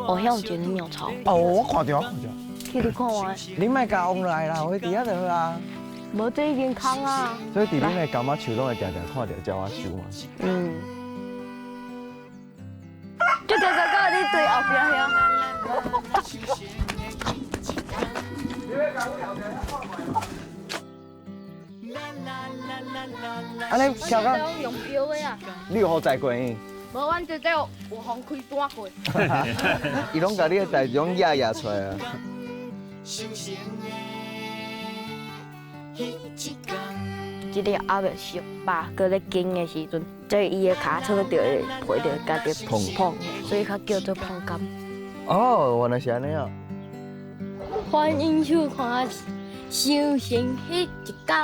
哦，遐有一个鳥巢。哦，我看著，我看著。去你看覓。你莫共往來啦，我佇遐就好啊。無這已經空啊。所以佇恁的柑仔樹攏會定定看著鳥仔樹嘛。嗯。這個哥哥，你對後壁遐。按呢跳到。用標的啊。你有予載過伊？無，阮姐姐有予開單過。伊攏共你的代誌攏壓壓出來啊。這個鴨會熟飽，閣咧經的時陣，這伊的尻川就會皮著家己碰碰，所以較叫做碰柑。哦，原來是按呢啊！歡迎收看《雙生彼一工》。